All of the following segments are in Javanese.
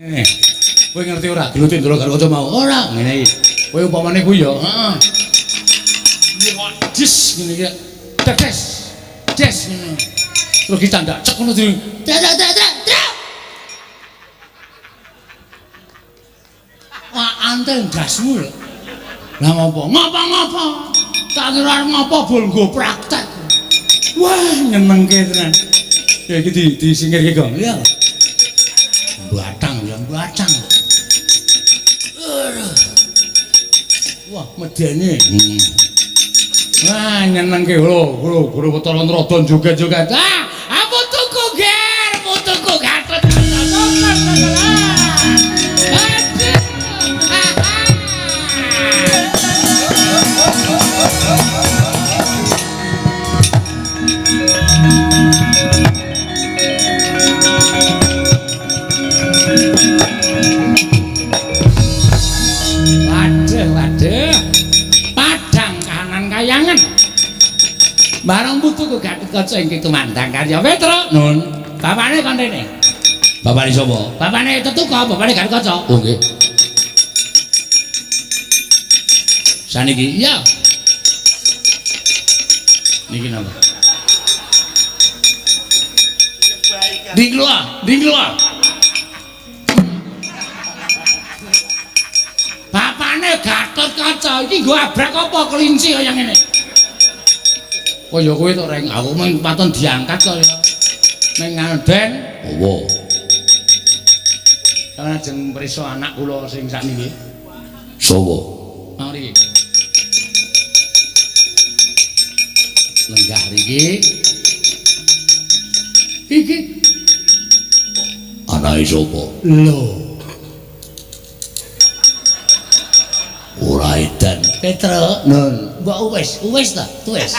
Kowe ngerti ora geluti ndelok karo kanca mau? Ora, ngene iki. Kowe upamane kuwi ya, heeh. Jis ngene iki. Des. Des ngene. Terus ki candak cek ngono di. Trek trek trek trek. Wah, antel ndasmu lho. Lah ngopo? Ngopo-ngopo? Tak kira arep ngopo bol nggo praktek. Wah, nyenengke tenan. Ya iki di disingkirke, Gong. Iya. Batang ya, batang. Wah, medeni. Wah, nyenengke lho, lho, guru wetara nrodon joget-joget. Ah, putuku ger, putuku Gatot. Waduh, waduh. Padang kahanan kayangan. Bareng putuku Gatotkaca ingkang tumandang karya Petruk. Nun, bapane kon rene. Bapane sapa? Bapane tetuka, bapane Gatotkaca. Oh nggih. Saniki? Iya. Niki napa? Dingloa, dingloa. Bapane Gatotkaca iki nggo abrak apa kelinci kaya ngene? Kaya kowe to, Reng. Aku mung paton diangkat kok ya. Ning nganden Apa? Sampeyan ajeng mrisa anak kula sing sakniki. Sapa? Mau riki. Lenggah riki. Iki Anake sapa? Lho. Ora edan. Petruk, nun. Mbok wis, wis ta, wis.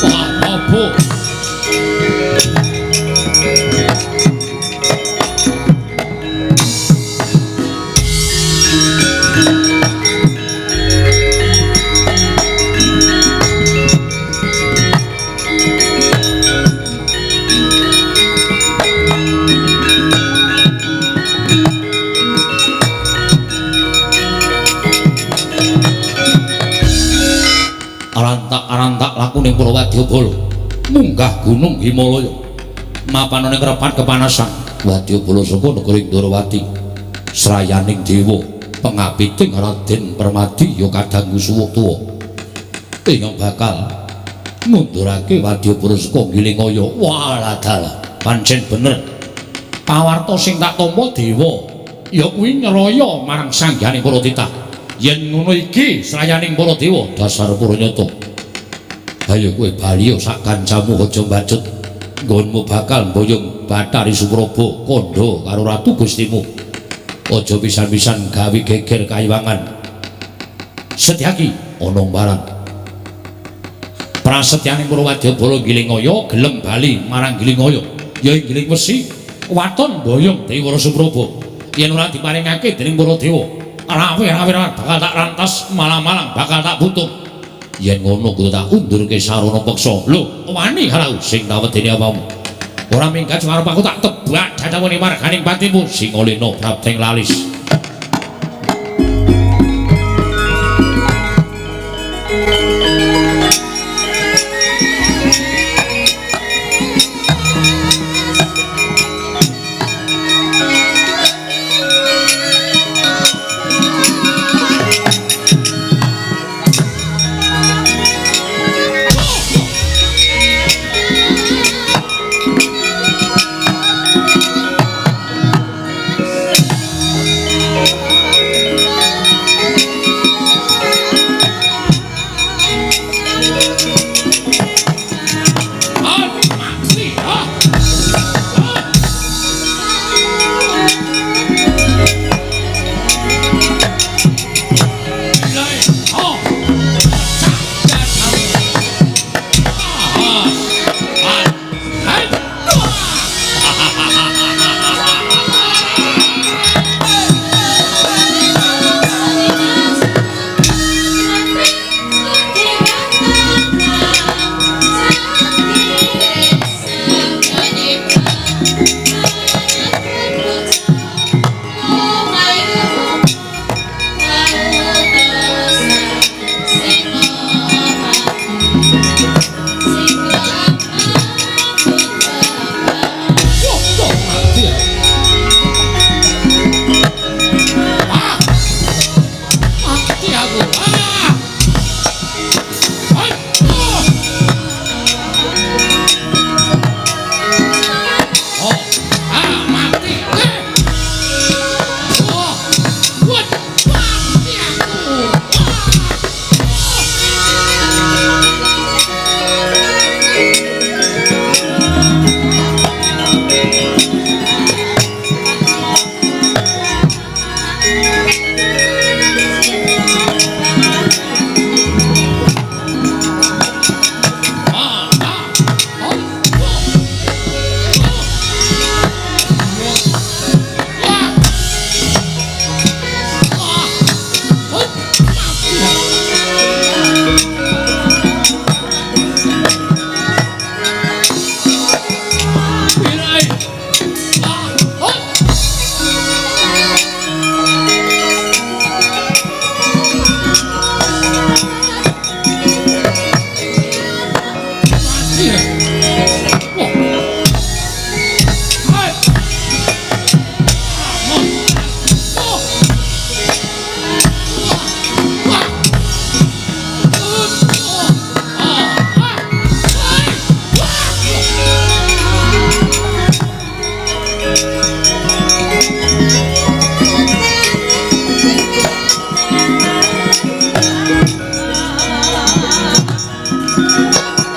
Wah, apa? Arantak-arantak laku ning Pulau Wadyabala, munggah gunung Himalaya, mapan ning repat kepanasan. Wadyabala saka negeri Ndorowati, srayaning dewa pengapiting Raden Permadi ya kadangku suwuk tuwa ingkang bakal ngundurake Wadyabala saka Gilingaya. Walah dalah, pancen bener pawarta sing tak tampa dewa ya kuwi nyraya marang sanghyane para titah. Yen ngono iki srayaning para dewa dasar para nyata. Ayo kowe bali sak kancamu aja mbacut. Nggonmu bakal mboyong Bathari Supraba kandha karo ratu Gustimu. Aja pisan-pisan gawe geger kayiwangan. Setyaki ana barang. Prasetyaning para wadyabala Gilingaya gelem bali marang Gilingaya. Ya ing Giling Wesi waton mboyong Dewa Supraba. Yen ora diparingake dening para dewa, rawe-rawe bakal tak rantas, malang-malang bakal tak butuh. Yen ngono kudu tak undurke sarana peksa. Lho, wani karo sing tak wedeni apamu. Ora minggat arep aku tak tebak dadawane marganing patimu sing olena prapteng lalis.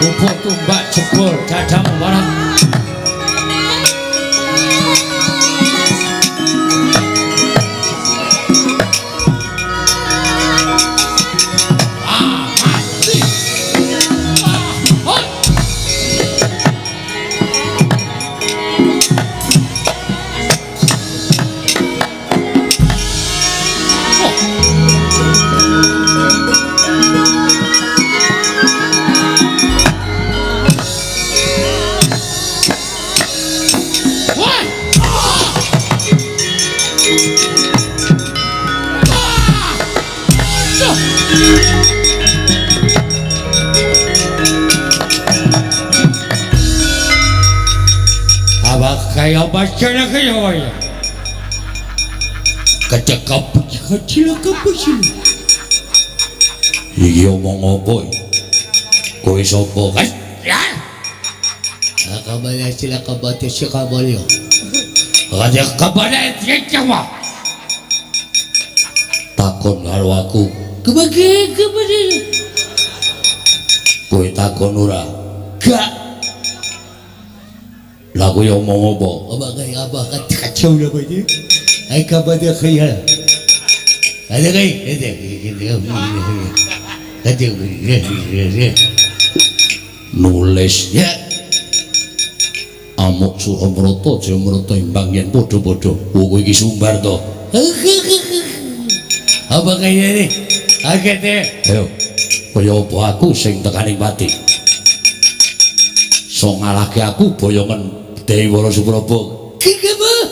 Upo tumbak jebol dadamu barang. Iki omong apa iki? Kowe sapa? Takon karo aku. Kowe takon ora? Gak. Lah kowe omong apa? Nulis ya. Amuk Suramrata Jayamrata imbang yen padha-padha. Oh kowe iki sumbar to. Apa kaya ini? Ayo. Kaya apa aku sing tekaning pati? So ngalahke aku boyongan Dewi Wara Supraba. Gegebeh.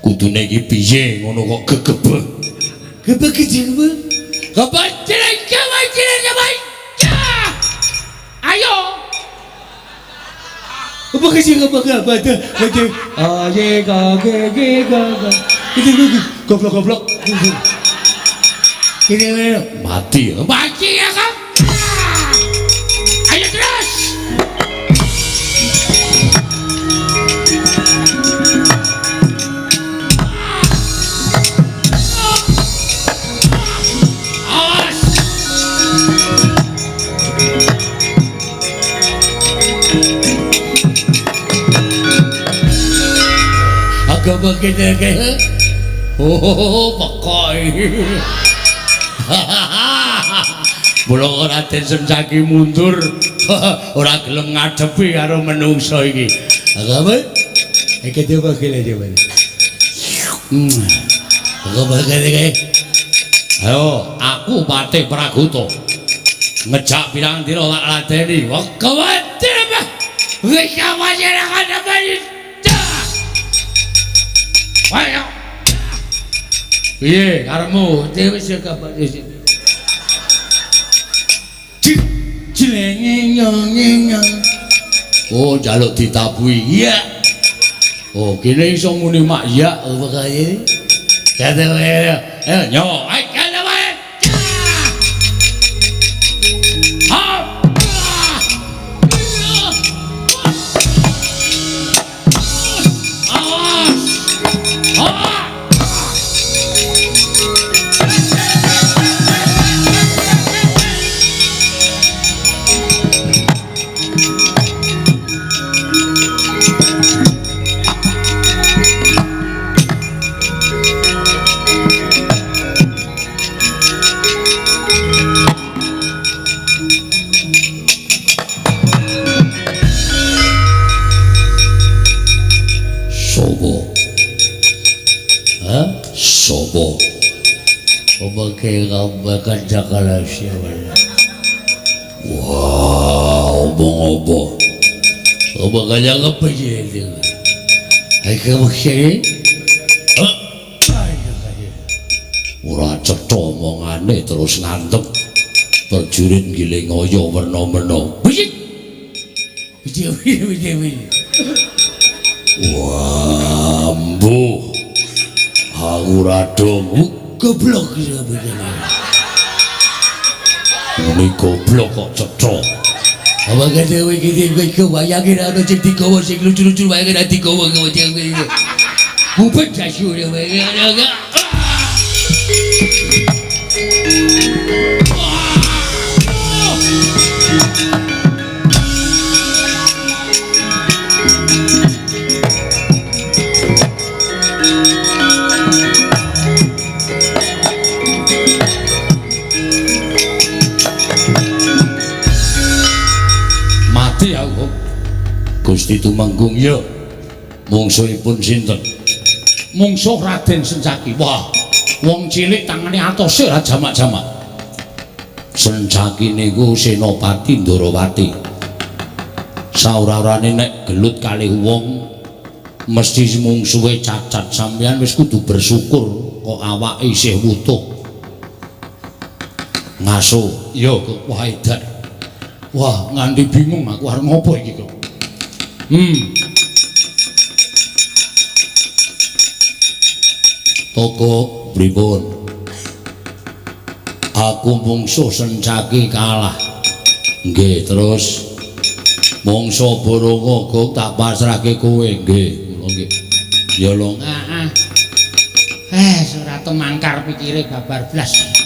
Kudune iki piye ngono kok gegebeh. Gebeh gegebeh. Ayo. Goblok-goblok. Mati ya. Mati ya kan? Ayo terus. Awas. Agak begini. Oh, pokoknya. Mula Raden Sencaki mundur, ora gelem ngadepi karo menungso iki. Agak iki coba kene coba. Ayo, aku Patih Pragoto. Ngejak pirang dina tak ladeni. Ayo. Piye karepmu? Wis kabar wis. Oh, njaluk ditabuhi. Iya. Oh, kene iso muni mak ya apa kae? Ayo nyo. Wah, omong apa? Ora cetha omongane terus ngantep. Prajurit giling kaya werna-werna. Wah, mbuh. Aku ora dong. Goblok ini goblok kok cetha. Apa kene iki iki wayange ana sing digawa sing lucu-lucu wayange ra digawa gawa Mubet jasu. Mati aku. Gusti Tumenggung ya. Mungsuhipun sinten? Mungsuh Raden Sencaki. Wah, wong cilik tangane atose ora jamak-jamak. Sencaki niku Senopati Ndorowati. Saura-urane nek gelut kalih wong mesti mungsuhe cacat. Sampeyan wis kudu bersyukur kok awake isih wutuh. Ngaso, ya kok wah edan. Wah, nganti bingung aku arep ngopo iki kok. Toko pripun? Aku mungsuh Sencaki kalah. Nggih, terus mungsuh Boronga kok tak pasrahke kowe. Nggih, kula nggih. Ya lho, heeh. Ora temangkar pikire babar blas.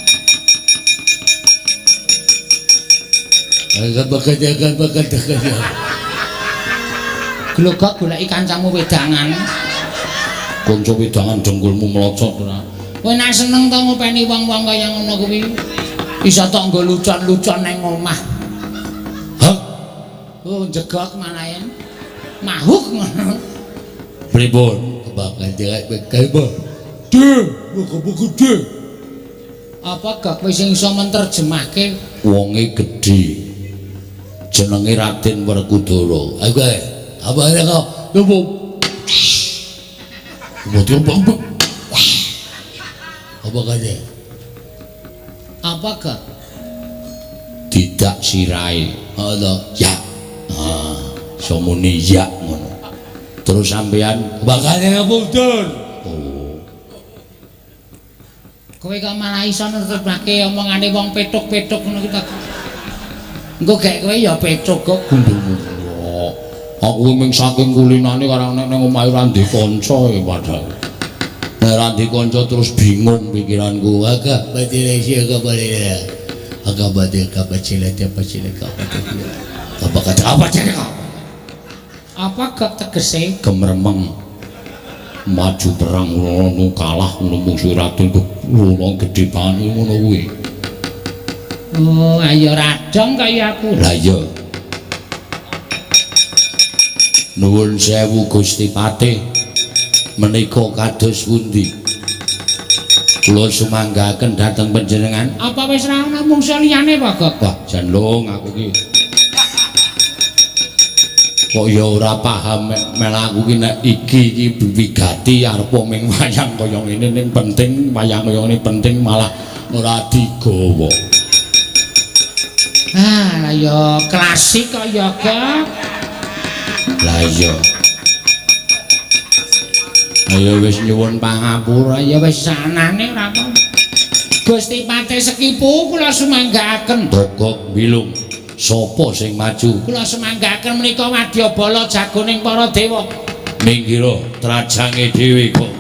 Glogok goleki kancamu wedangan. Kanca wedangan dengkulmu mlocot ora. Kowe nek seneng to ngopeni wong-wong kaya ngono kuwi. Iso tok nggo lucon-lucon nang omah. Hah? Oh, jegok malahen. Mahuk ngono. Pripun? Bakal direk bekel. De, buku-buku de. Apa gak kowe sing iso menterjemahke? Wonge gedhe. Jenenge Raden Werkudara. Ayo kae. Apa kok? Lho. Apa kae? Apa gak? Tidak sirahe. Oh, ya. Ah, iso muni ya ngono. Terus sampean bakale ngapundhut. Oh. Kowe kok malah iso nerjemahke omongane wong petuk-petuk ngono ki ta. Engko gek kowe ya petuk kok gundulmu. Aku mung saking kulinane karang nek nang omahe ora ndek kanca ya padahal. Nek ora ndek kanca terus bingung pikiranku. Agak batire sih agak batire. Agak batire kabacile bacile kabacile. Apa kata apa cek? Apa gak tegese gemeremeng maju perang ngono kalah ngono mungsuh Raden ngono gedhe banget ngono kuwi. Oh, ayo radong kaya aku. Lah iya. Nuwun sewu Gusti Patih, menika kados pundi? Kula sumanggaken dhateng panjenengan. Apa wis ra ana mungsuh liyane apa, Gok? Wah, jan lung aku ki. Kok ya ora paham mel aku ki nek iki iki wigati arep ming wayang kaya ngene ning penting wayang kaya ngene penting malah ora digawa. Ah, lah ya klasik kok ya, Gok. Lah iya. Ayo wis nyuwun pangapura ya wis sanane ora apa. Gusti Patih Sekipu kula sumanggaaken. Togok bilung. Sapa sing maju? Kula sumanggaaken menika wadyabala jagoning para dewa. Minggira trajange dhewe kok.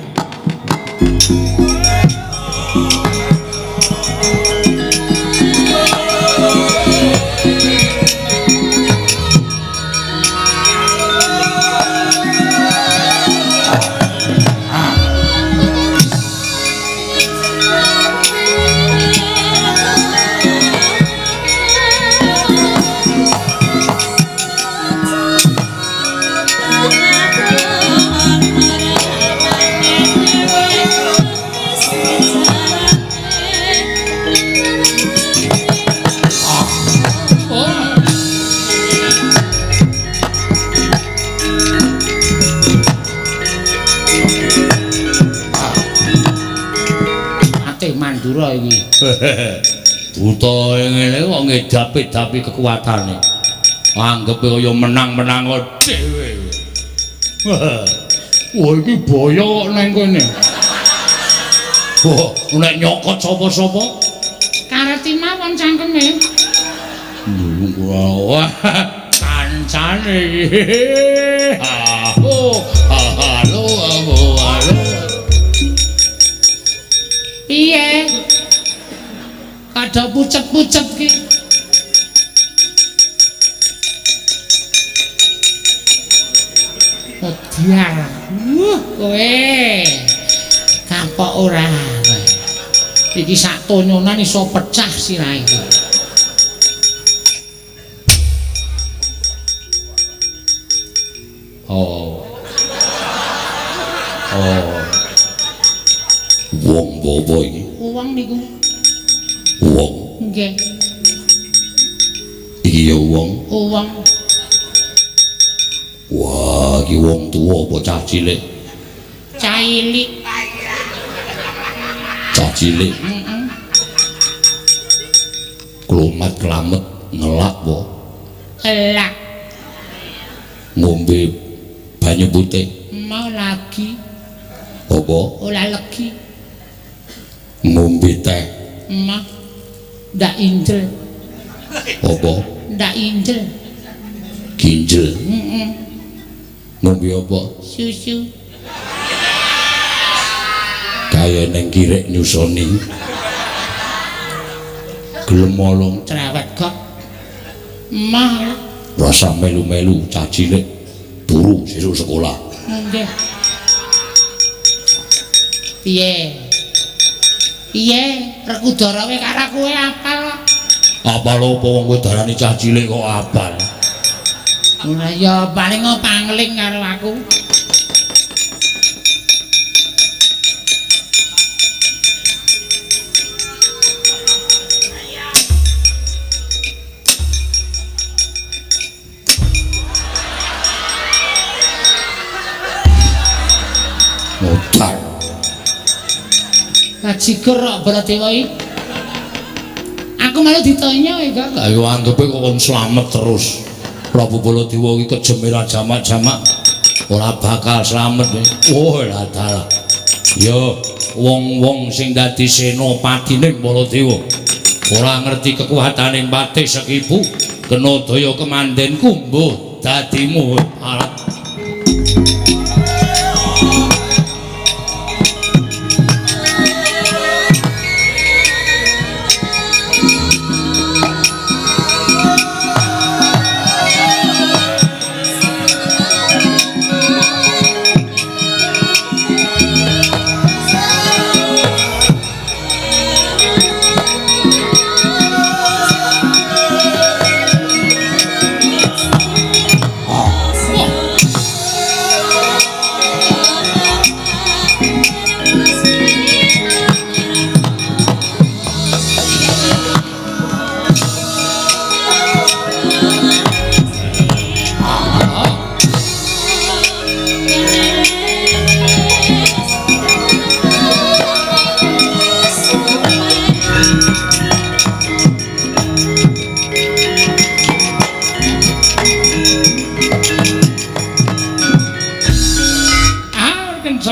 Mandura iki. Buta ngene kok ngedapi-dapi kekuatane. Anggepe kaya menang-menang dhewe. Wah iki boyo kok nang kene. Wah, nek nyokot sapa-sapa kareti mawon cangkeme. Wah, kancane iki. Ha ho, halo, halo. Piye? Kada pucet-pucet ki. Mediar. Kowe. Kapok ora kowe. Iki sak tonyonan iso pecah sirahe iki. Oh. Oh. Wong apa iki? Wong niku. Wong. Nggih. Iki ya wong. Wong. Wah, iki wong tuwa apa cah cilik? Cah cilik. Cah cilik. Heeh. Klomat klamet ngelak apa? Elak. Ngombe banyu putih. Mau lagi. Apa? Ora legi. Ngombe teh. Mah. Ndak injel. Apa? Ndak injel. Ginjel. Heeh. Ngombe apa? Susu. Kaya neng kirek nyusoni. Gelem molong cerewet kok. Mah. Rasa melu-melu cah cilik turu sesuk sekolah. Nggih. Piye? Piye? Rekudara kowe karo kowe apal kok. Apal apa wong kowe darani cah cilik kok apal? Ora ya paling pangling karo aku. Modar. Kajigur kok Baladewa iki. Aku malah ditanya iki kok. Lah yo anggepe kok kon slamet terus. Prabu Baladewa iki kejeme ra jamak-jamak ora bakal slamet. Oh lah dalah. Yo wong-wong sing dadi senopatine Baladewa ora ngerti kekuatane Patih Sekipu, kena daya kemanden kumbuh dadimu alat.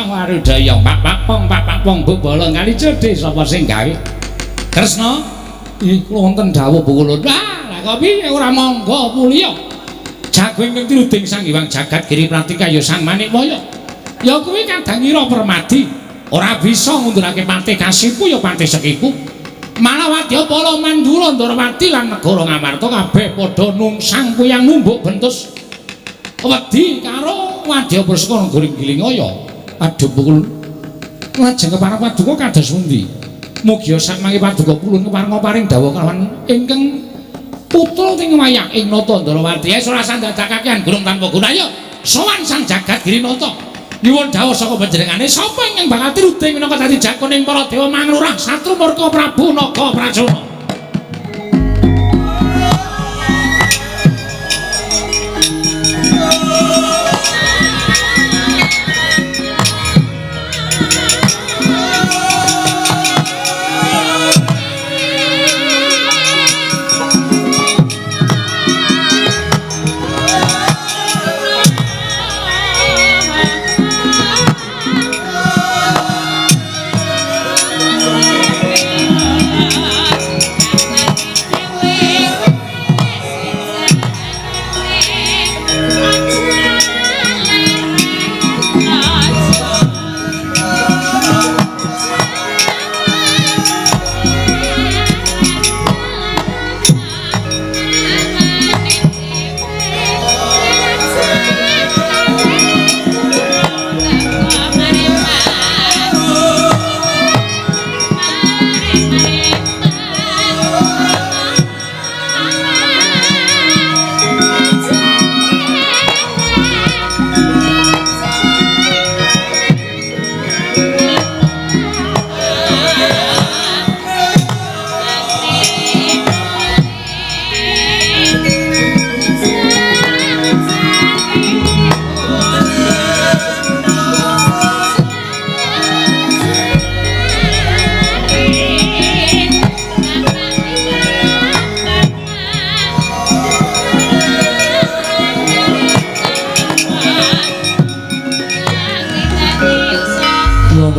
Warudaya pak pong bala kali cedhe sapa sing gawe Kresna ih kula wonten dawuh kula. Lah kok piye ora monggo pulya jago ingkang tiruding Sang Hyang Jagat Giri Pratika ya Sang Manikmaya ya kuwi kadangira Permadi ora bisa ngundurake Patih Kasipu ya Patih Sekipu malah Wadyabala Mandura Ndarawati lan negara Ngamarta kabeh padha nungsang puyang numbuk bentus wedi karo Wadyabala saka negara Gilingaya. Aduh pukul lajeng kepareng paduka kados pundi? Mugia sakmangke paduka pulun kepareng paring dawuh kalawan ingkang putra ing wayah ing Nata Ndarawati. Wis ora sandadakakean gunung tanpa guna. Ayo sowan Sang Jagat Girinata. Nyuwun dawuh saka panjenengane sapa ingkang bakal tiruding minangka dadi jagoning para dewa manglurah satru murka Prabu Naga Pracona. Ah!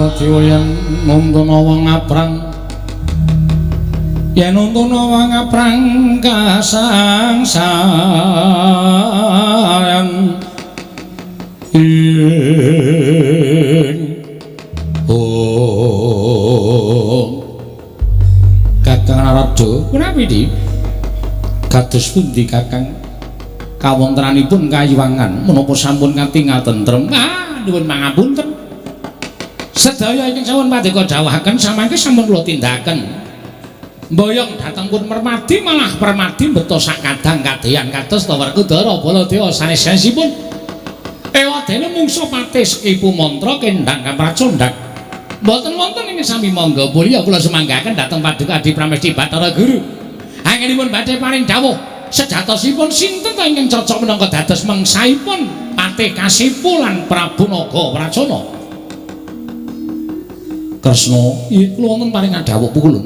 Antadewa yen nuntun wong aprang, yen nuntun wong aprang kasangsaran ing oh Kakang Narada punapi di kados pundi Kakang kawontenanipun kayiwangan menapa sampun katingal tentrem? Ah, nuwun pangapunten. Sedaya ingkang sampun paduka dawuhaken samangke sampun kula tindakaken. Mboyong dhateng pun Permadi malah Permadi beto sakadang kadeyan kados ta Werkudara Baladewa sanes-sanesipun. Ewadene mungsuh patih Sekipu Mantra kendhang kamracondhang. Mboten wonten ingkang sami mangga mulya kula sumanggaken dhateng paduka Adi Pramesti Bathara Guru. Anggenipun badhe paring dawuh sejatosipun sinten ta ingkang cocok minangka dados mangsaipun Patih Kasipu lan Prabu Naga Pracona? Kresna, iya kula wonten paring dawuh pukulun.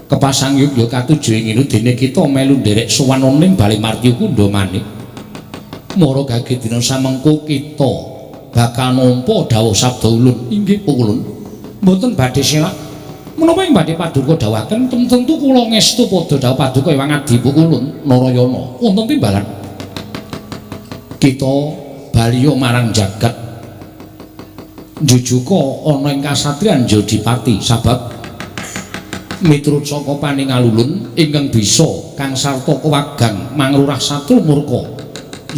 Kepasang yuk katuju ing ngene dene kita melu nderek sowan ning Bale Martya Kundha manik. Mara gage dina samengko kita bakal nampa dawuh sabda ulun. Inggih pukulun. Mboten badhe selak. Menapa ing badhe paduka dawuhaken tentu kula ngestu padha dawuh paduka Ewang Adi pukulun Narayana. Wonten timbalan. Kita baliya marang jagat. Jujuka ana ing kasatriyan Jodipati sabab miturut saka paningalulun ingkang bisa kang sarta kewagang mangrurah satru murka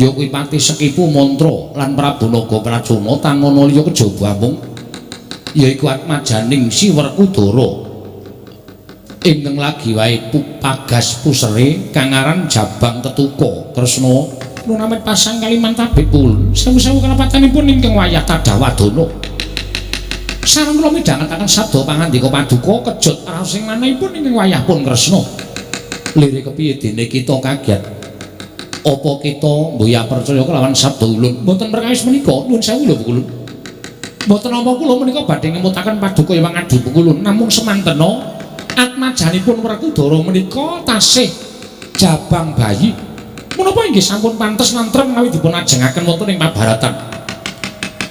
ya kuwi Patih Sekipu Mantra lan Prabu Naga Pracona tangono liya kejaba amung yaiku atmajaning Si Werkudara ingkang lagi wae pagas pusere kang aran Jabang Tetuka. Kresna lunamit pasang kaliman tabik pun sewu-sewu kalepatanipun ingkang wayah tadawadana. Sareng kula midhangetaken sabda pangandika paduka kejut raos sing manahipun ingkang wayah pun Kresna. Lire kepiye dene kita kaget? Apa kita mboya percaya kelawan sabda ulun? Mboten perkawis menika, nuwun sewu lho Pukulun. Mboten nampa kula menika badhe ngemutaken paduka Ewang Adi Pukulun, namung semantena atmajanipun Werkudara menika tasih jabang bayi. Menapa inggih sampun pantes nantrem menawi dipun ajengaken wonten ing pabaratan.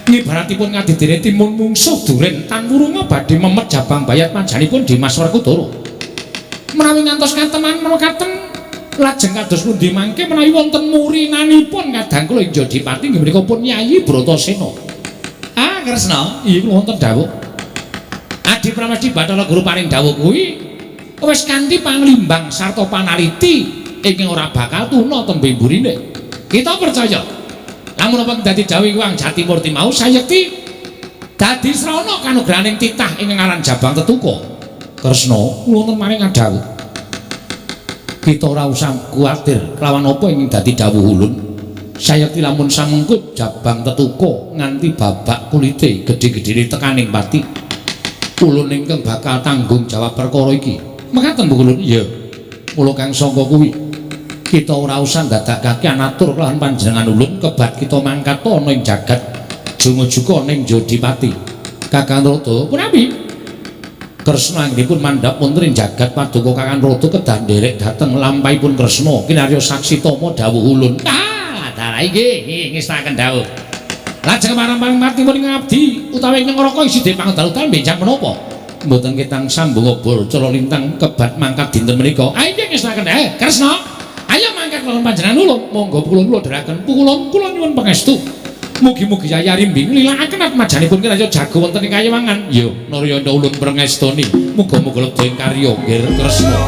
Ngibaratipun ngadidene timun mungsuh duren tan wurunga badhe memet jabang bayat majanipun Dimas Werkudara. Menawi ngantos kateman mekaten lajeng kados pundi mangke menawi wonten murinanipun kadang kula ing Jodipati inggih menika pun Yayi Bratasena. Ah Kresna, iya kula wonten dawuh. Adi Pramesti Bathara Guru paring dawuh kuwi wis kanthi panglimbang sarta panaliti ingkang ora bakal tuna tembe mburine. Kita percaya. Lamun apa dadi dawuh Wang Jatimurti mau sayekti dadi srana kanugrahaning titah ingkang aran Jabang Tetuka. Kresna kula wonten maring dawuh. Kita ora usah kuwatir kelawan apa ingkang dadi dawuh ulun. Sayekti lamun samengko Jabang Tetuka nganti babak kulite gedhe-gedhene tekaning pati. Ulun ingkang bakal tanggung jawab perkara iki. Mekaten Bu Ulun? Iya. Kula kang sangka kuwi kita ora usah ndadakake anatur kelawan panjenengan ulun kebat kita mangkat ana ing jagat junga-juka ning Jodipati. Kakang Rada punapi? Kresna anggenipun mandhap wonten ing jagat paduka Kakang Rada kedah nderek dhateng lampahipun Kresna kinarya saksi tama dawuh ulun. Ah, dalah inggih ngestaken dawuh. Lajeng marang patipun ing abdi utawi ing neraka isi pangdalutan benjang menapa? Mboten ketang sambung obor cara lintang kebat mangkat dinten menika. Ah inggih ngestaken. Kresna ayo mangkat kelawan panjenengan ulun, monggo kula kula dherekaken pukulun kula nyuwun pangestu. Mugi-mugi Yaya Rimbing nglilakaken atmajanipun kinarya jago wonten ing kayiwangan. Ya, Narayana ulun prengestoni. Muga-muga lebda ing karya nggih Kresna.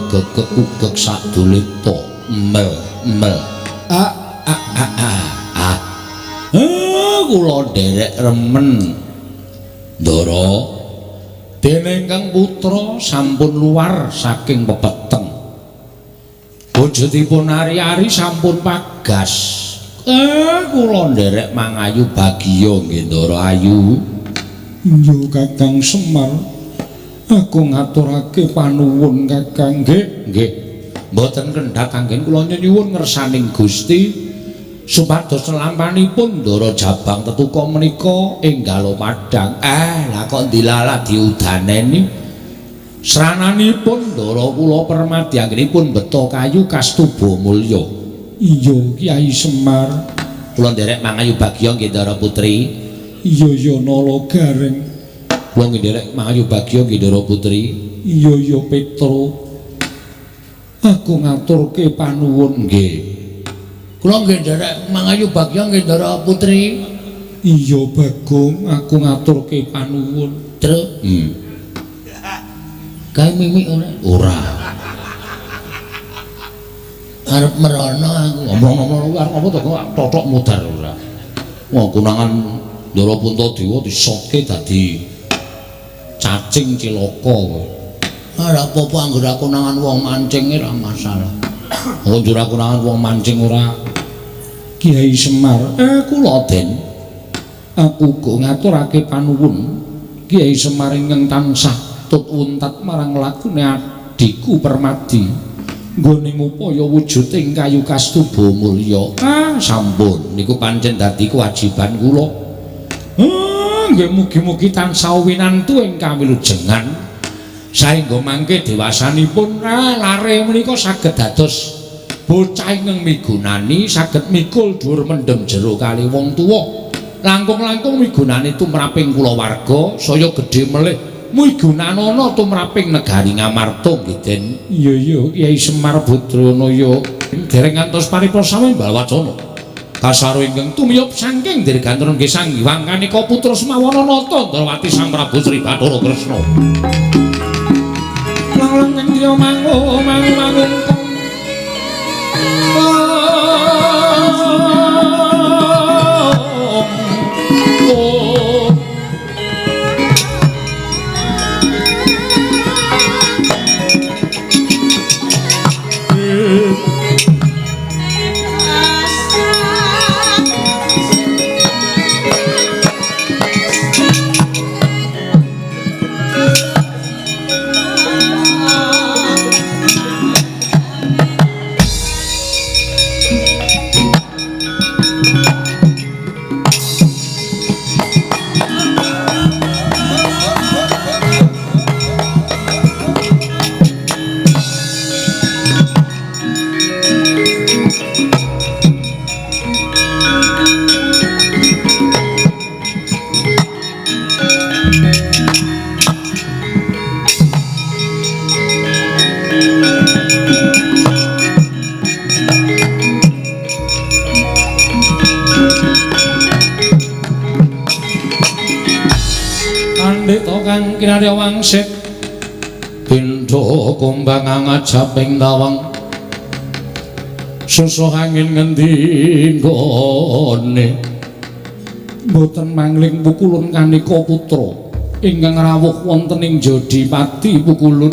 gegek ugek sadulita mel mel a a a a a. Kula nderek remen Ndara, dene ingkang putra sampun luar saking pepeteng. Wujudipun ari-ari sampun pagas. Kula nderek mangayu bagya nggih Ndara ayu. Iya Kakang Semar, aku ngaturake panuwun Kakang. Nggih, nggih. Mboten kendhak anggen kula nyuwun ngersaning Gusti supados lampanipun Ndara Jabang tetuka menika enggal padhang. Lah kok dilalah diudaneni. Srananipun Ndara kula Permadi anggenipun beto kayu kastuba mulya. Iya Kyai Semar, kula nderek mangayu bagya nggih Ndara Putri. Iya ya Nala Gareng. Kula nggih nderek mangayu bagya nggih Ndara Putri. Iya ya Petro, aku ngaturke panuwun. Nggih. Kula nggih nderek mangayu bagya nggih Ndara Putri. Iya Bagong, aku ngaturke panuwun. Truk. Kae mimik ora? Ora. Arep merono aku. Ngomong-ngomong arep apa to kok totok mudar ora. Wah, konangan Ndara Puntadewa disotke dadi cacing cilaka kowe. Ora apa-apa anggere aku konangan wong mancing ora masalah. Aku njur aku konangan wong mancing ora. Kyai Semar, kula Den, aku uga ngaturake panuwun Kyai Semar ingkang tansah tut wuntat marang lakune adhiku Permadi nggone ngupaya wujuding kayu kastuba mulya. Sampun niku pancen dadi kewajiban kula. Nggih mugi-mugi tansah winantu ing kawilujengan saengga mangke dewasanipun lare menika saged dados bocah ingkang migunani, saged mikul dhuwur mendem jero kali wong tuwa. Langkung-langkung migunani tumraping kulawarga saya gedhe melih migunanana tumraping negari Ngamarta nggih Den. Iya iya Kyai Semar Badranaya, dereng ngantos pariprasa sami wacana kasaro ingkang tumiyop saking dirgantara nggih Sang Hyang Kanika Putra Semawana Nata Ndrawati Sang Prabu Sri Bathara Kresna. Lang lang kang mangu mangu mangu. Kang kinarya wangsit pindha kumbang ngajaping tawang susuh angin ngendi nggone mboten mangling pukulun kanika putra ingkang rawuh wonten ing Jodipati pukulun.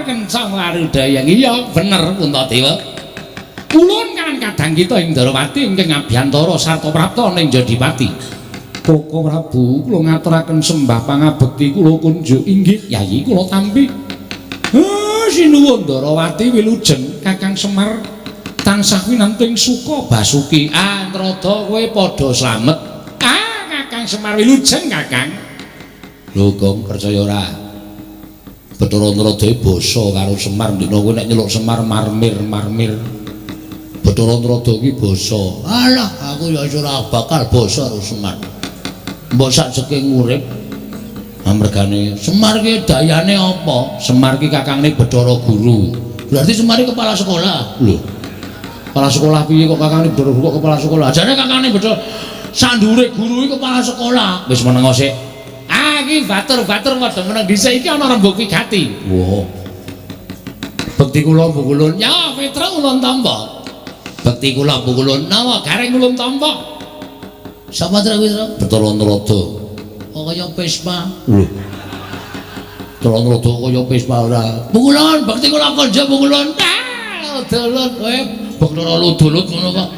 Kencang warudayang. Iya bener Puntadewa, kulun kan kadang kita ing Ndarawati ingkang ngabiyantara sarta prapta ning Jodipati. Koko Prabu, kula ngaturaken sembah pangabekti kula kunjuk. Inggih Yayi, kula tampi. Sinuwun Ndarawati wilujeng Kakang Semar tansah winantu ing suka basuki. Antrada kowe padha slamet. Kakang Semar wilujeng Kakang. Lho Gong, percaya ora? Bathara Narada basa karo Semar ndina kowe nek nyeluk Semar marmir-marmir. Bathara Narada iki basa. Alah, aku ya ora bakal basa karo Semar. Mbok sak jeke urip amergane Semar ki dayane apa? Semar ki kakangne Bathara Guru. Berarti Semar ki kepala sekolah. Lho. Kepala sekolah piye kok kakangne Bathara Guru kok kepala sekolah? Jane kakangne Bathara sandure guru iki kepala sekolah. Wis meneng sik. Ah iki batur-batur padha meneng dhisik iki ana rembug wigati. Wah. Bekti kula Pukulun. Ya, Petruk ulun tampa. Bekti kula Pukulun. Napa gareng ulun tampa? Sapa Truk kuwi, Truk? Bathara Narada. Oh, kaya Vespa. Lho. Bathara Narada kaya Vespa ora. Pukulun, bekti kula konjo Pukulun. Ah, dolot kowe Bathara Ludulut ngono kok.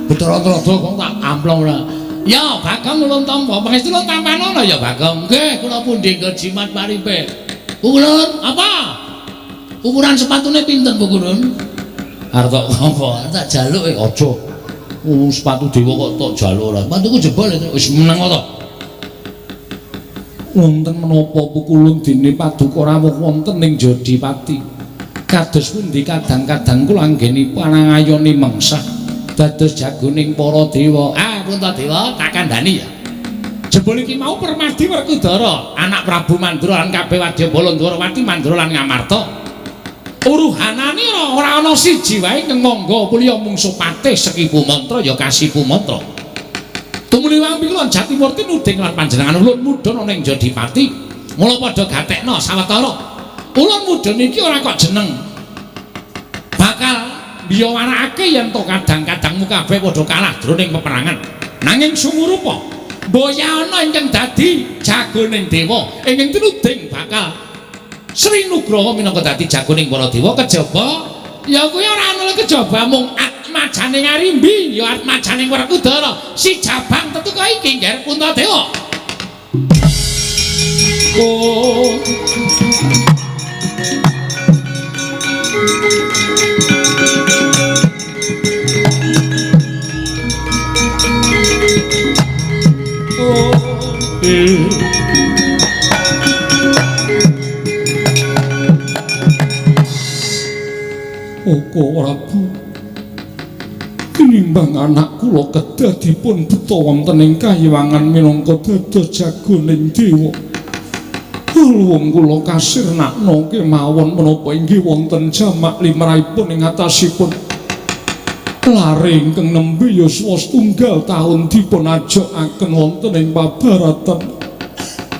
Bathara Narada kok tak amplong ora. Ya, Bagong ulun tampa. Pangestu ulun tampanono ya, Bagong. Nggih, kula pundi nggo jimat paripe. Pukulun, apa? Ukuran sepatune pinten, Pukulun? Arep tok apa? Tak jaluk e aja. Sepatu dewa kok tok jaluk ora. Sepatuku jebol wis meneng to. Wonten menapa Pukulun dene paduka rawuh wonten ing Jodipati? Kados pundi kadang-kadang kula anggenipun pangayoni mengsah dados jagoning para dewa. Ah, Puntadewa tak kandhani ya. Jebul iki mau Permadi Werkudara, anak Prabu Mandura lan kabeh wadyabala Ndwarawati Mandura lan Ngamarta. Uruhanane ora ana siji wae ingkang mangga pulya mungsuh patih Sekipu Mantra ya Kasipu Mantra. Tumuli wampi lan Jatimurti nuding lan panjenengan ulun mudhun ana ing Jodipati. Mula padha gatekna sawetara. Ulun mudhun iki ora kok jeneng bakal biyawarakake yen to kadang-kadangmu kabeh padha kalah jroning peperangan. Nanging sumurupa mboya ana ingkang dadi jagoning dewa ingkang tinuding bakal Sri Nugraha minangka dadi jagoning para dewa kejaba ya kuwi ora ana kejaba mung atmajane Arimbi ya atmajane Werkudara si Jabang tetuka iki ngger Puntadewa. Oh. Oh. Oko Prabu, tinimbang anak kula kedah dipun beto wonten ing kayiwangan minangka dados jagoning dewa. Luwung kula kasirnakna kemawon menapa inggih wonten jamak limrahipun ing atasipun lare ingkang nembe yuswa setunggal taun dipun ajokaken wonten ing pabaratan.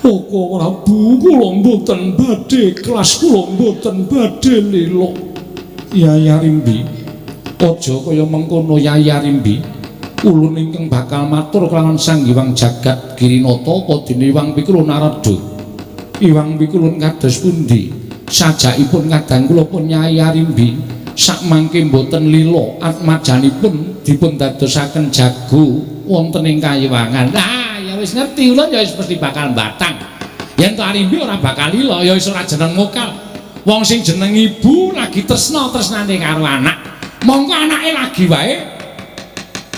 Oko Prabu, kula mboten badhe ikhlas, kula mboten badhe lila. Yai Arimbi, aja kaya mengkono Yai Arimbi. Ulun ingkang bakal matur kelawan Sang Hyang Jagat Girinata apa dene Iwang Pikulun Narada. Iwang Pikulun kados pundi? Sajakipun kadang kula pun Yai Arimbi sakmangke mboten lila atmajanipun dipun dadosaken jago wonten ing kayiwangan. Lah ya wis ngerti ulun ya wis mesti bakal mbatang. Yen to Arimbi ora bakal lila ya wis ora jeneng mokal. Wong sing jeneng ibu lagi tresna tresnane karo anak, mongko anake lagi wae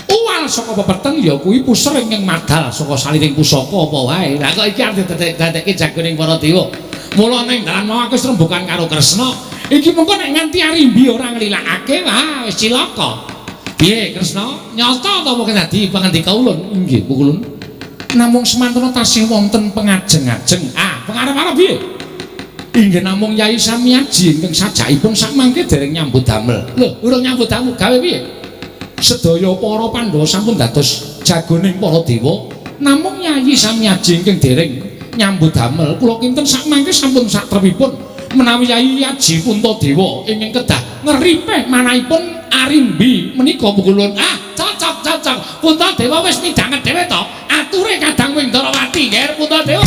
uwal saka pepeteng ya kuwi puser ingkang madal saka saliring pusaka apa wae. Lah kok iki arep didadekke jagoning para dewa. Mula ning dalan mau aku wis rembukan karo Kresna. Iki mengko nek nganti Arimbi ora nglilakake, wah wis cilaka. Piye Kresna? Nyata ta apa dadi pangandika ulun? Inggih, Pukulun. Namung semantana tasih wonten pengajeng-ajeng. Ah, pengarep-arep piye? Inggih namung Yai Samiaji ingkang sajakipun sakmangke dereng nyambut damel. Lho, urung nyambut damel gawe piye? Sedaya para Pandhawa sampun dados jagoning para dewa, namung Yai Samiaji ingkang dereng nyambut damel. Kula kinten sakmangke sampun satrepipun menawi Yai Aji Puntadewa ingkang kedah ngeripeh manahipun Arimbi menika Pukulun. Ah, cocok cocok. Puntadewa wis midhanget dhewe to. Ature kadang Windrawati, Nger Puntadewa.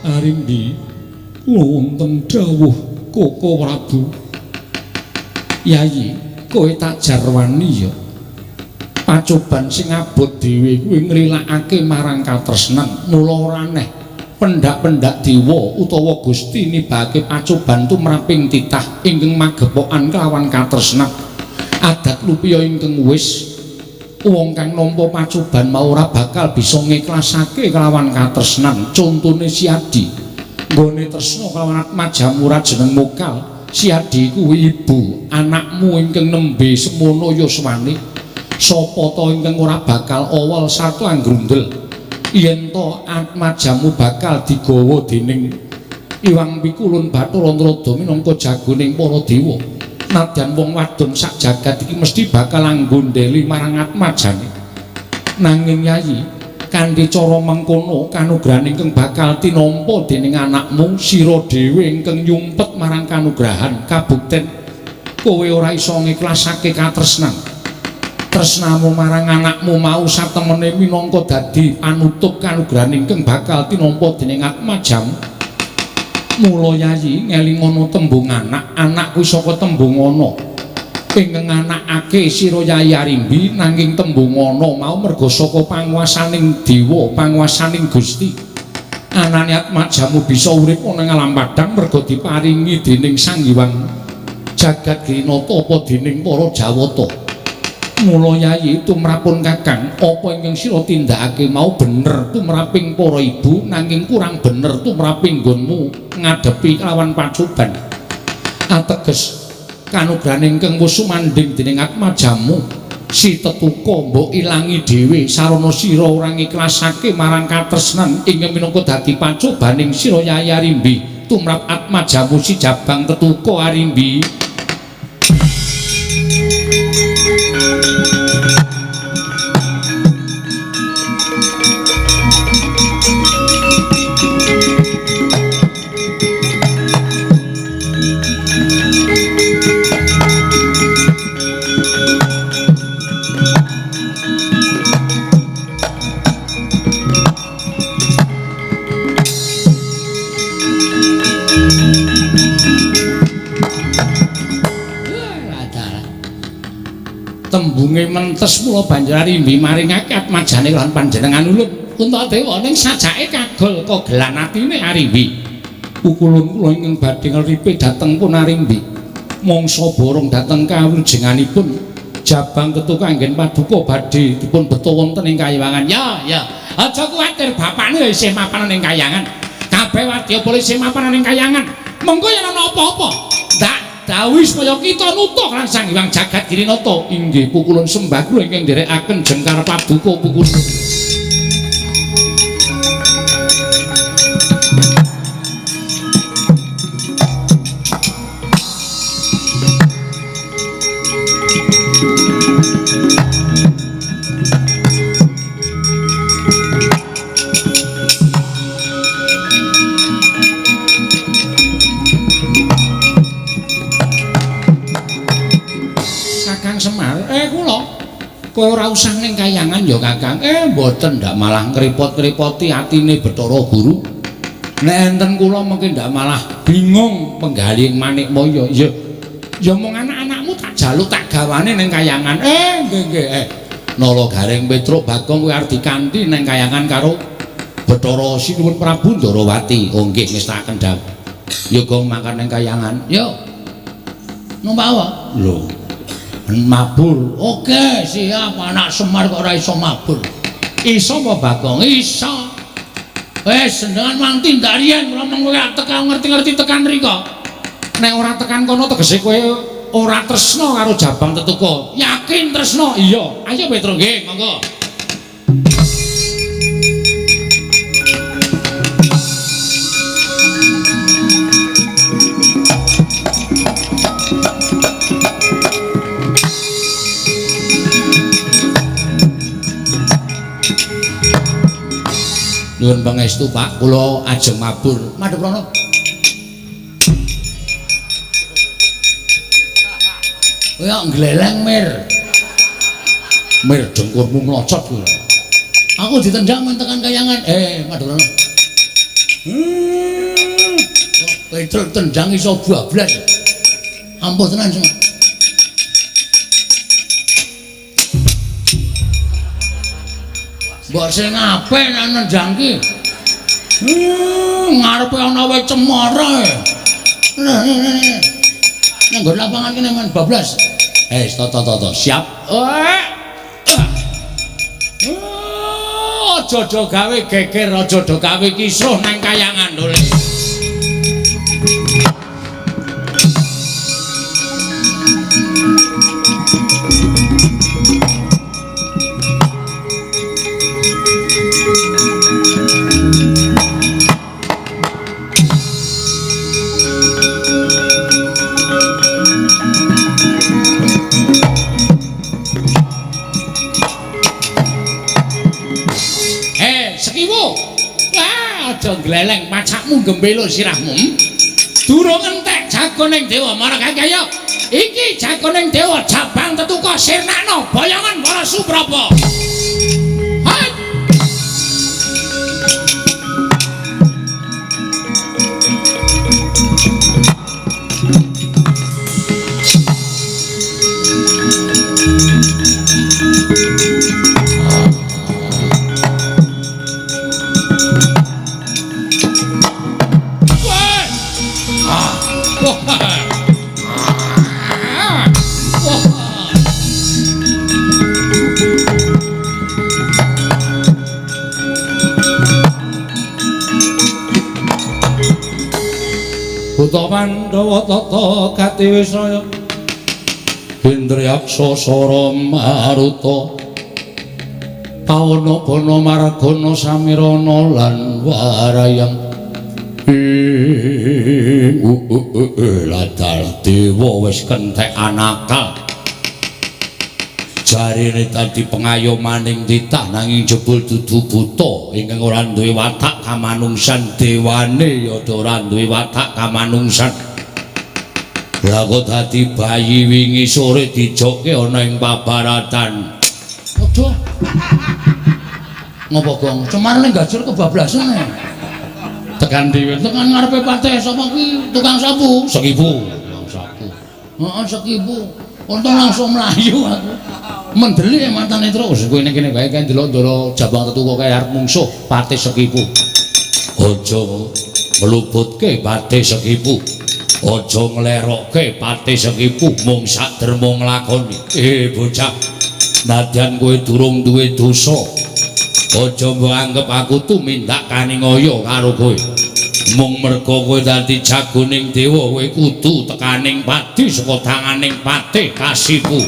Arimbi, wonten dawuh Koko Prabu. Yayi, kowe tak jarwani ya. Pacoban sing abot dhewe kuwi nglilakake marang katresnan. Mula ora aneh pendak-pendak dewa utawa Gusti nibake pacoban tumraping titah ingkang magepokan kelawan katresnan. Adat lupiya ingkang wis wong kang nampa pacoban mau ora bakal bisa ngiklasake kelawan katresnan. Contone Siadi, nggone tresna kelawan atmajamu ora jeneng mokal. Siadi kuwi ibu anakmu ingkang nembe semono yuswane. Sapa ta ingkang ora bakal awal sarta anggrundel yen to atmajamu bakal digawa dening Iwang Pikulun Bathara Narada minangka jagoning para dewa. Nadyan wong wadon sak jagat iki mesti bakal anggondheli marang atmajane. Nanging Yayi, kanthi cara mengkono kanugrahan ingkang bakal tinampa dening anakmu sira dhewe ingkang nyumpet marang kanugrahan kabukten kowe ora iso ngiklasake katresnan. Tresnamu marang anakmu mau satemene minangka dadi panutup kanugrahan ingkang bakal tinampa dening atmajamu. Mula Yayi ngelingono tembung anak, anak kuwi saka tembung ana. Ingkang anakake sira Yayi Arimbi nanging tembung ana mau merga saka panguwasaning dewa, panguwasaning Gusti. Anane atmajamu bisa urip ana ing alam padhang merga diparingi dening Sang Hyang Jagat Girinata apa dening para Jawata. Mula Yayi tumrapun Kakang, apa ingkang sira tindakake mau bener tumraping para ibu nanging kurang bener tumraping nggonmu ngadepi kelawan pacoban. Ateges kanugrahan ingkang wis sumandhing dening atmajamu si tetuka mbok ilangi dhewe sarana sira ora ngiklasake marang katresnan ingkang minangka dadi pacobaning sira Yayi Arimbi tumrap atmajamu si Jabang Tetuka Arimbi. Tembunge mentes mula banjur Arimbi maringake atmajane lan panjenengan ulun Puntadewa ning sajake kagol kogelan atine Arimbi. Pukulun kula ingkang badhe nglipe dhateng pun Arimbi. Mangsa borong dhateng kawujenganipun Jabang Tetuka anggen paduka badhe dipun beto wonten ing kayangan. Ya, ya. Aja kuwatir bapakne isih mapan ning kayangan. Kabeh wadyabala isih mapan ning kayangan. Mengko yen ana apa-apa, ndak dawuhi supaya kita nutuk lan Sang Hyang Jagat Girinata. Inggih pukulun sembah kula ingkang nderekaken jengkar paduka pukulun. Kowe ora usah ning kayangan ya Kakang. Mboten ndak malah ngrepot-ngrepoti atine Bathara Guru. Nek enten kula mengki ndak malah bingung penggalih Manikmaya. Ya ya mung anak-anakmu tak jaluk tak gawane ning kayangan. Nggih nggih. Nala Gareng Petruk Bagong kowe arep dikanthi ning kayangan karo Bathara Sinuwun Prabu Ndarawati. Oh nggih ngestakaken dawuh. Ya gong makan ning kayangan. Yo. Numpak apa? Lho. Mabur. Oke, siap. Anak Semar kok ora iso mabur. Iso apa Bagong? Iso. Wis senengan mang tindak riyen kula mung kowe tekan ngerti-ngerti tekan mriko. Nek ora tekan kono tegese kowe ora tresna karo Jabang Tetuka. Yakin tresna? Iya. Ayo Petro nggih, monggo. Nuwun pangestu Pak, kula ajeng mabur. Madhep rono. Kowe kok ngleleng, Mir. Mir dengkurmu mlocot kowe. Aku ditendang men tekan kayangan. Madhep rono. Petruk tendang iso bablas. Ampuh tenan sing. Mbok sing apik nek nendang ki. Ngarepe ana wae cemara. Nang nggon lapangan kene men bablas. Toto toto siap. Aja do gawe geger, aja do gawe kisruh nang kayangan dole. gembelo sirahmu. Durung entek jagoning dewa marang kaya. Iki jagoning dewa Jabang Tetuka sirnakno boyongan para Supraba. Hai. Buta Pandhawa tata katiwisaya Indriyaksa sara maruta Pawana bana margana samirana lan warayang ladal dewa wis kentekan akal jarene dadi pengayomaning titah nanging jebul dudu buta ingkang ora duwe watak kamanungsan dewane ya ora duwe watak kamanungsan. Lah kok dadi bayi wingi sore dijokke ana ing pabaratan. Aduh. Ngopo Gong? Cemar ning gajur kebablasan. Tekan dhewe tekan ngarepe patih sapa ki tukang sapu? Sekipu. Tukang sapu. Heeh, sekipu. Untung langsung mlayu aku. Mendelik matane terus kowe ning kene wae kae ndelok ndara Jabang Tetuka kae arep mungsuh Patih Sekipu. Aja mlubutke Patih Sekipu. Aja nglerokke Patih Sekipu mung sak derma nglakoni. Bocah, nadyan kowe durung duwe dosa, aja mbok anggep aku tumindak kaningaya karo kowe. Mung merga kowe dadi jagoning dewa, kowe kudu tekaning pati saka tanganing Patih Kasipu.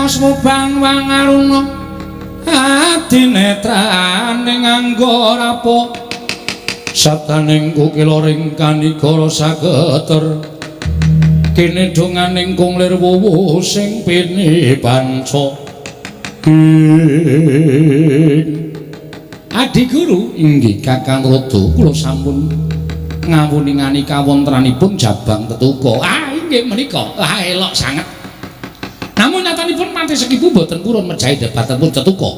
Smubang wangaruna adinetrane nganggo rapo sabdaning kukila ring kanigara sageter kene donganing kung lir wuwu sing pinipanca. Adi guru inggih Kakang Rada kula sampun ngawuningani kawontenanipun Jabang Tetuka. Ah inggih menika ah elok sanget. Namun nyatanipun Patih Sekipu boten purun mejahi debatenipun Tetuka.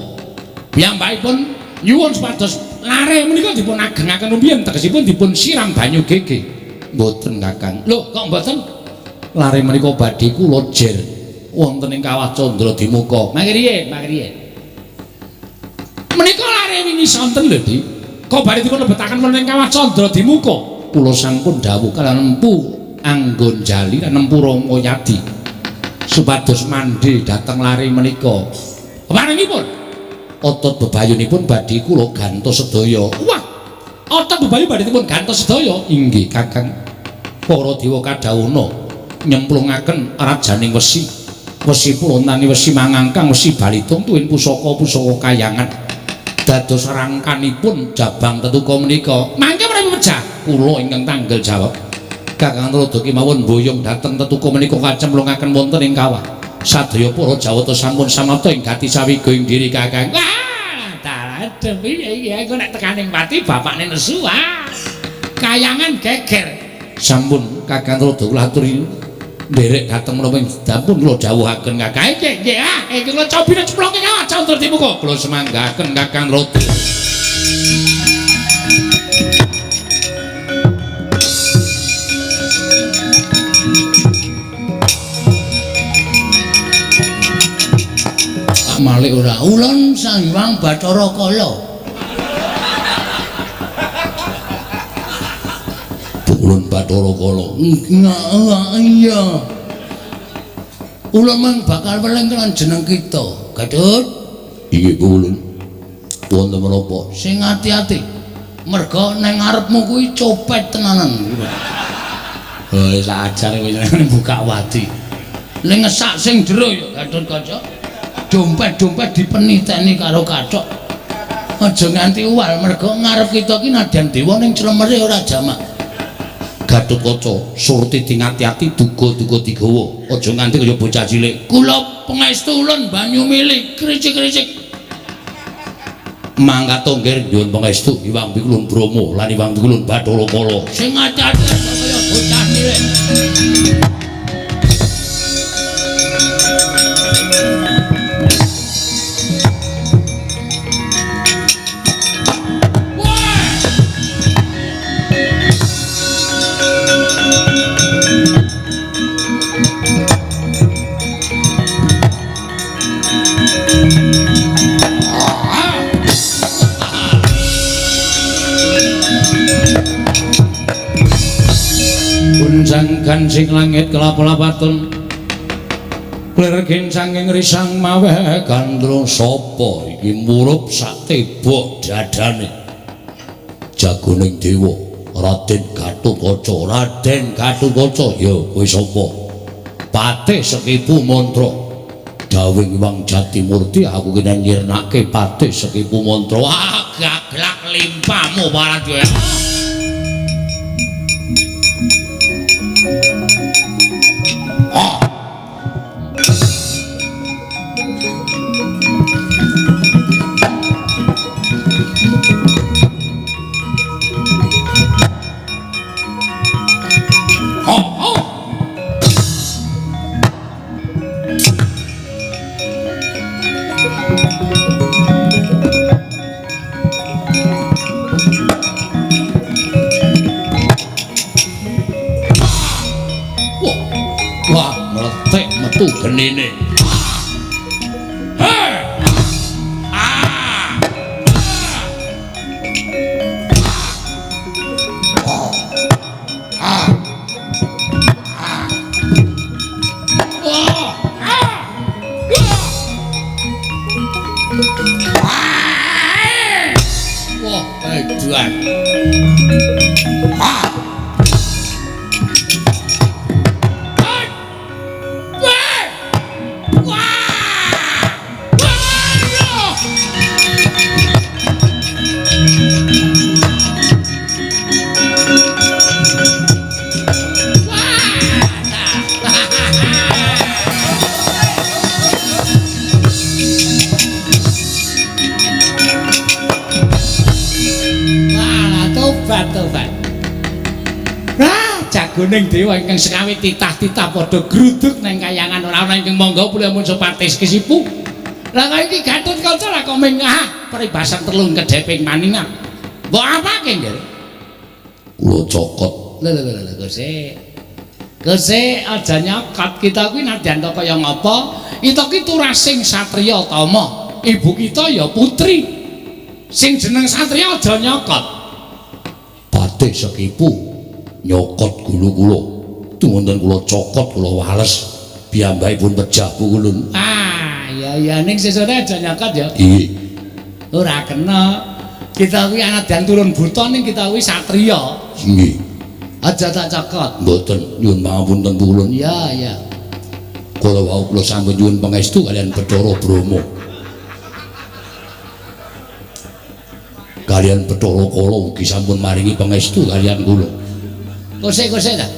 Piyambakipun nyuwun supados lare menika dipun agengaken rumiyin tegesipun dipun siram banyu gege. Mboten Kakang. Lho kok mboten? Lare menika badhe kula jer wonten ing kawah Candra Dimuka. Mangke riyen, mangke riyen. Menika lare wingi sonten lho, Dik. Kok badhe dipun lebetaken wonten ing kawah Candra Dimuka? Kula sampun dawuh kaliyan Empu Anggonjali lan Empu Ramayadi supados mandi dhateng lare menika. Keparengipun otot bebayunipun badhe kula gantos sedaya. Wah, otot bebayu badhe dipun gantos sedaya. Inggih Kakang. Para dewa kadhawuhna nyemplungaken rajaning wesi. Wesi pulontani wesi mangangkang wesi balitung tuwin pusaka-pusaka kayangan. Dados rangkanipun Jabang Tetuka menika. Mangke menawi pejah kula ingkang tanggel jawab. Kakang Rada kemawon boyong dhateng Tetuka menika kacemplungaken wonten ing kawah. Sadaya para Jawata sampun samapta ing gati sawiga ing diri Kakang. Wah, dalah piye iki aku nek tekaning pati bapakne nesu. Ah. Kayangan geger. Sampun Kakang Rada kula aturi Nderek dhateng menapa sampun kula dawuhaken Kakang. Nggih, nggih ah, iki kula cobine ceploke kawah Candra Dimuka. Kula semanggaken Kakang Ratu. Pak Malik ora ulun Sang Hyang Bathara Kala. Ulun Bathara Kala. Iya. Ulun mung bakal weling lan jeneng kita. Gatut. Inggih ulun. Wonten menapa? Sing ati-ati. Merga nang ngarepmu kuwi copet tenanan. Oh, sak ajar kowe jenenge buka wadi. Ning ngesak sing jero ya Gatut Kaca. Dompet-dompet dipeniteni karo kathok. Aja nganti uwal merga ngarep kita ki nadyan dewa ning clemere ora jamak. Gatotkaca surti ati-ati duga-duga digawa aja nganti kaya bocah cilik. Kula pangestu ulun banyu mili kricik-kricik. Mangkat nggih nyuwun pangestu Hyang Pikulun Brahma lan Hyang Pikulun Bathara Kala. Sing ati-ati kaya bocah cilik. Gansing langit kelap-lapaton lir gincanging risang maweh gandrung. Sapa iki murup sak tebok dadane jagoning dewa Raden Gatotkaca. Raden Gatotkaca ya kowe sapa? Patih Sekipu Mantra. Dawing Hyang Jatimurti aku kena nyirnake Patih Sekipu Mantra. Wah, gaglak limpamu Paradya. Genine. Wah, edan. Jagoning dewa ingkang sekawe titah-titah padha gruduk nang kayangan ora ana ingkang monggo pulih amun sepatih kesipu. Lah kaya iki Gatotkaca lah kok ming peribasan telung kedheping maningan. Mbok apake nggih? Kula cokot. Lho lho lho Gusti. Gusti aja nyokot, kita kuwi nadyan to kaya ngapa? Kita ki turasing satriya tama. Ibu kita ya putri. Sing jeneng satriya aja nyokot. Patih Sekipu nyokot gulu kula. Tuwonten kula cokot kula wales piyambakipun pejah pukulun. Ah, iya iya ning sesone aja nyokot ya. Nggih. Ora kena. Kita kuwi anadyan turun buta ning kita kuwi satriya. Nggih. Aja tak cokot. Mboten, nyuwun pangapunten pukulun. Iya iya. Kala wau kula sampun nyuwun pangestu kaliyan Bathara Brahma. Kaliyan Bathara Kala ugi sampun maringi pangestu kaliyan kula. Kosek-kosek ta.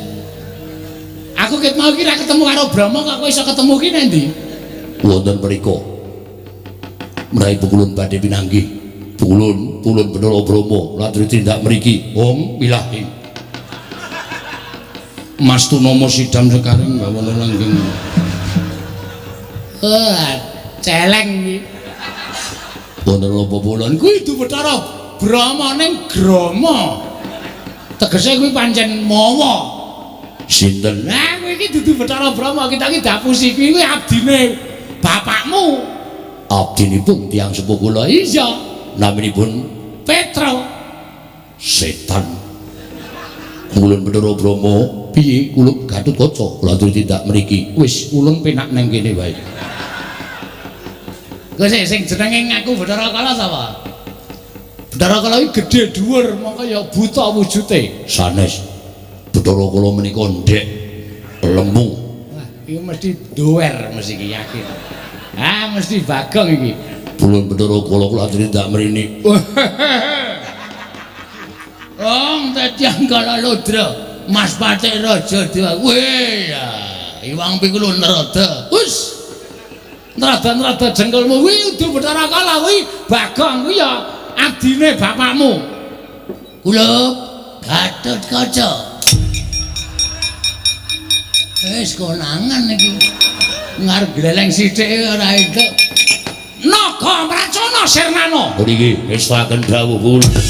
Aku ket mau ki ra ketemu karo Brahma kok kowe iso ketemu ki nang ndi? Wonten mriku. Menawi pukulun badhe pinanggih. Pukulun, pulun Bathara Brahma latri tindak mriki. Om ilahi. Mas Tunomo sidam sekaring bawana langgeng. Wah, celeng iki. Wonten apa pulon? Kuwi dudu Bathara Brahma ning Grama. Tegese kuwi pancen mawa. Sinten? Lah kowe iki dudu Bathara Brahma, kita iki dapusi kuwi kuwi abdine bapakmu. Abdinipun tiyang sepuh kula. Iya, Naminipun Petro. Setan. Ulun Bathara Brahma, piye kula Gatotkaca kula aturi tindak mriki. Wis ulun penak nang kene wae. Kowe sing jenenge ngaku Bathara Kala sapa? Bathara Kala iki gedhe dhuwur, mongko ya buta wujute. Sanes. Bathara Kala menika ndhek lemu. Wah, iki mesti dower mesti iki yakin. Ah, mesti Bagong iki. Ulun Bathara Kala kula aturi tindak mrene. Wong tetiang Kala Ludra, Mas Patik Raja Dewa. Weh, ya, iwang pikul nerada. Wis. Nerada-nerada jengkelmu kuwi udu Bathara Kala kuwi Bagong kuwi ya abdine bapakmu. Kula Gatotkaca. Wis konangan iki. Ngarep gleleng sithik ora entuk. Naga Mracana Sirnana. Mriki ngestaken dawuh kula.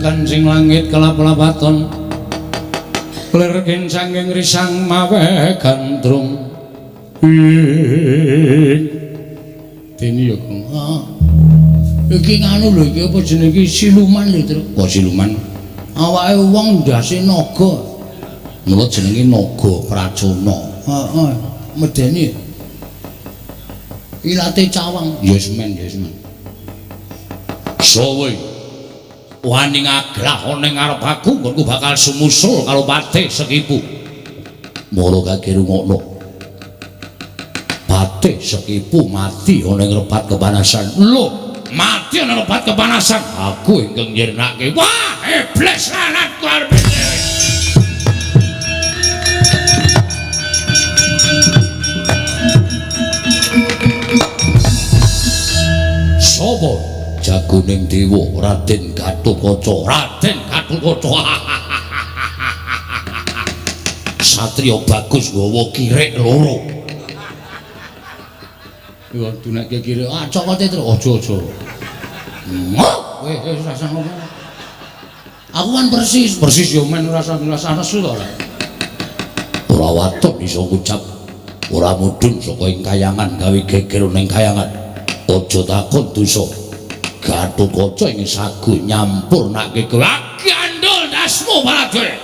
Kancing langit kelap-lapaton lir kincanging risang mawe gandrung ing dene ya Kang. Iki nganu lho iki apa jenenge iki siluman lho Truk. Kok siluman? Awake wong ndase naga. Mula jenenge Naga Pracona. Heeh, medeni. Ilate cawang. Yes men, yes men. Sowe wani ngagrah ana ing ngarep aku, nggonku bakal sumusul karo Patih Sekipu. Mara kage rungokno. Patih Sekipu mati ana ing rebat kepanasan. Lho, mati ana rebat kepanasan. Aku ingkang nyirnake. Wah, iblis lanatku arep dhewe. Sopo? Jagoning dewa Raden Gatotkaca. Raden Gatotkaca. Satria bagus nggawa kirik loro. Yo dunekke kirik. Ah cokote terus aja-aja. Weh wis rasa ngomong. Aku kan persis, persis yo men rasa nesu to lah. Ora waton iso ngucap, ora mudhun saka ing kayangan gawe geger ning kayangan. Aja takon dosa. Gatotkaca ing sagu nyampurnake kowe. Gandul dasmu Prajurit.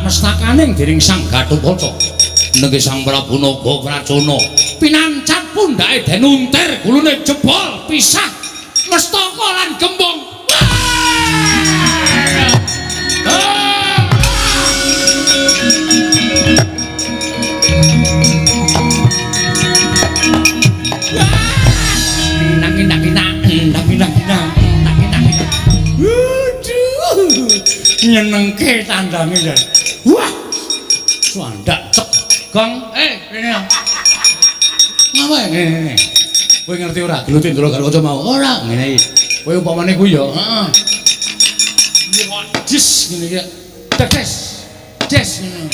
Mestakane dening Sang Gatotkaca nengge Sang Prabu Naga Pracona pinancat pundhake den untir gulune jebol pisah mestaka lan gembong. Nyenengke tandange jan. Wah. Suandak cek gong. Rene. Ngapa ngene? Kowe ngerti ora gelut Indra Gatotkaca mau? Ora, ngene iki. Kowe umpamane kuwi ya, heeh. Jis ngene iki. Des. Des ngene.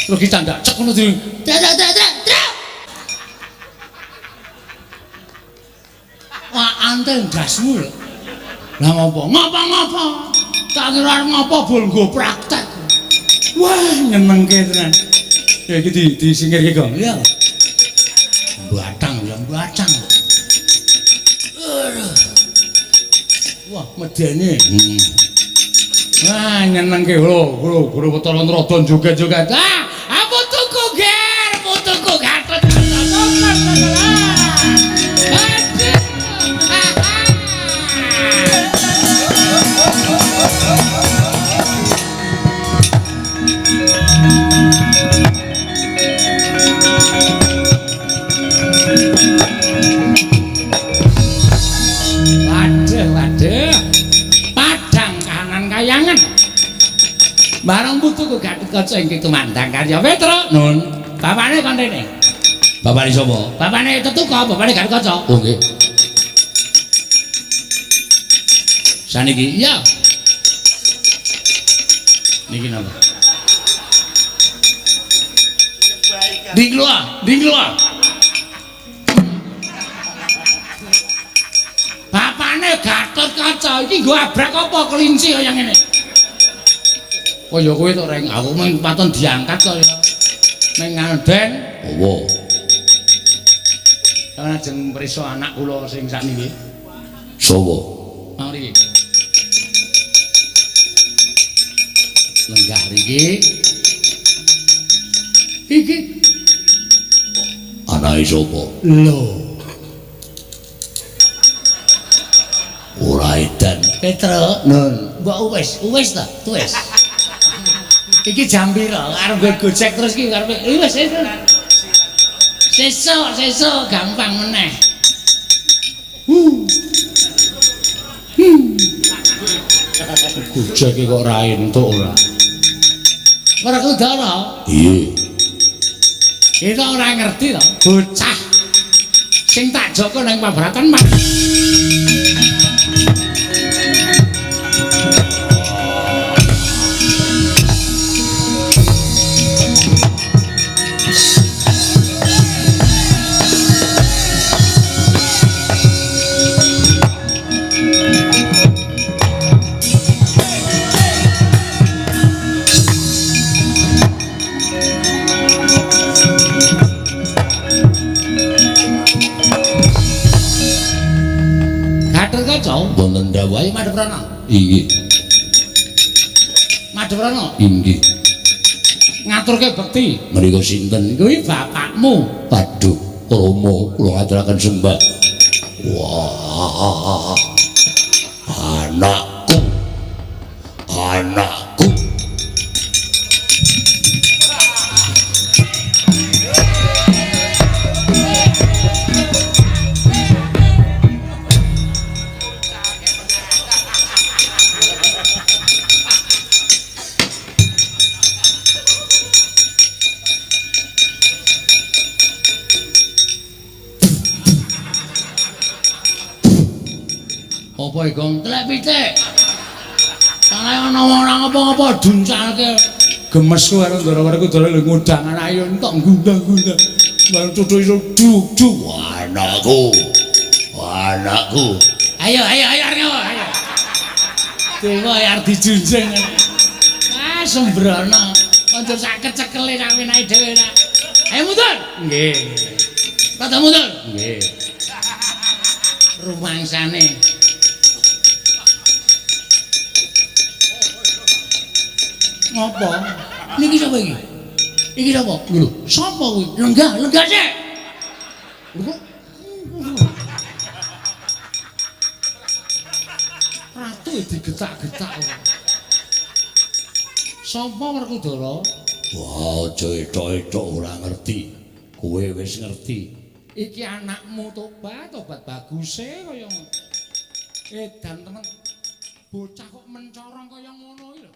Terus ki tandak cek ngono di. Trek trek trek. Wah, antel ndasmu lho. Lah ngopo? Ngopo-ngopo? Tak kira arep ngopo bol nggo praktek. Wah, nyenengke tenan. Ya iki disingkirke, Gong. Iya. Batang ya, batang. Wah, medeni. Wah, nyenengke lho, lho, guru Wetara Nrada joget-joget. Ah, putuku ger, putuku Gatot. Waduh, waduh. Padang kahanan kayangan. Bareng putuku Gatotkaca ing tumandang karya Petruk. Nun, bapane kon rene. Bapane sapa? Bapane Tetuka, bapane Gatotkaca. Oh nggih. Saniki? Iya. Niki napa? Dingloa, dingloa. Bapane Gatotkaca iki nggo abrak apa kelinci kaya ngene? Oh ya kowe to Reng, aku mung paton diangkat kok ya. Ning ngalden. Owo. Sampeyan ajeng mrisa anak kula sing sakniki. Sowo. Mang riki. Lenggah riki. Iki anake sapa? Lho. Ora edan. Petruk, nun. Mbok wis, wis ta, wis. Iki jam pira? Arep nggo gojek terus iki karepe. Wis wis. Sesuk, sesuk gampang meneh. Gojek kok ora entuk ora. Ora kudara. Iya. Kita ora ngerti to, bocah sing tak joko nang pabratan mah. Wonten dawuh. Ayo madhep rono. Inggih. Madhep rono. Inggih. Ngaturke bekti. Mriku sinten? Kuwi bapakmu. Waduh, Rama kula ngaturaken sembah. Wah. Anakku. Anakku. Apa iki, Gong? Telek pitik. Salah ana wong ora ngapa-ngapa duncalke. Gemes ku karo Ndara Werkudara lho ngundang anake yo entok gundang-gundang. Bareng cucu iso duk-duk. Anakku. Anakku. Ayo ayo ayo arep ayo. Dewa arep dijunjung. Ah sembrono. Kanca sak kecekele sak penake dhewe ta. Ayo mundur. Nggih. Rada mundur. Nggih. Rumangsane. Ngopo? Niki sapa iki? Iki sapa? Lho, sapa kuwi? Lenggah, lenggah sik. Lho kok Ratu digetak-getak. Sapa Werkudara? Wah, aja etok-etok ora ngerti. Kowe wis ngerti. Iki anakmu tobat, tobat baguse kaya ngono. Edan temen. Bocah kok mencorong kaya ngono iki lho.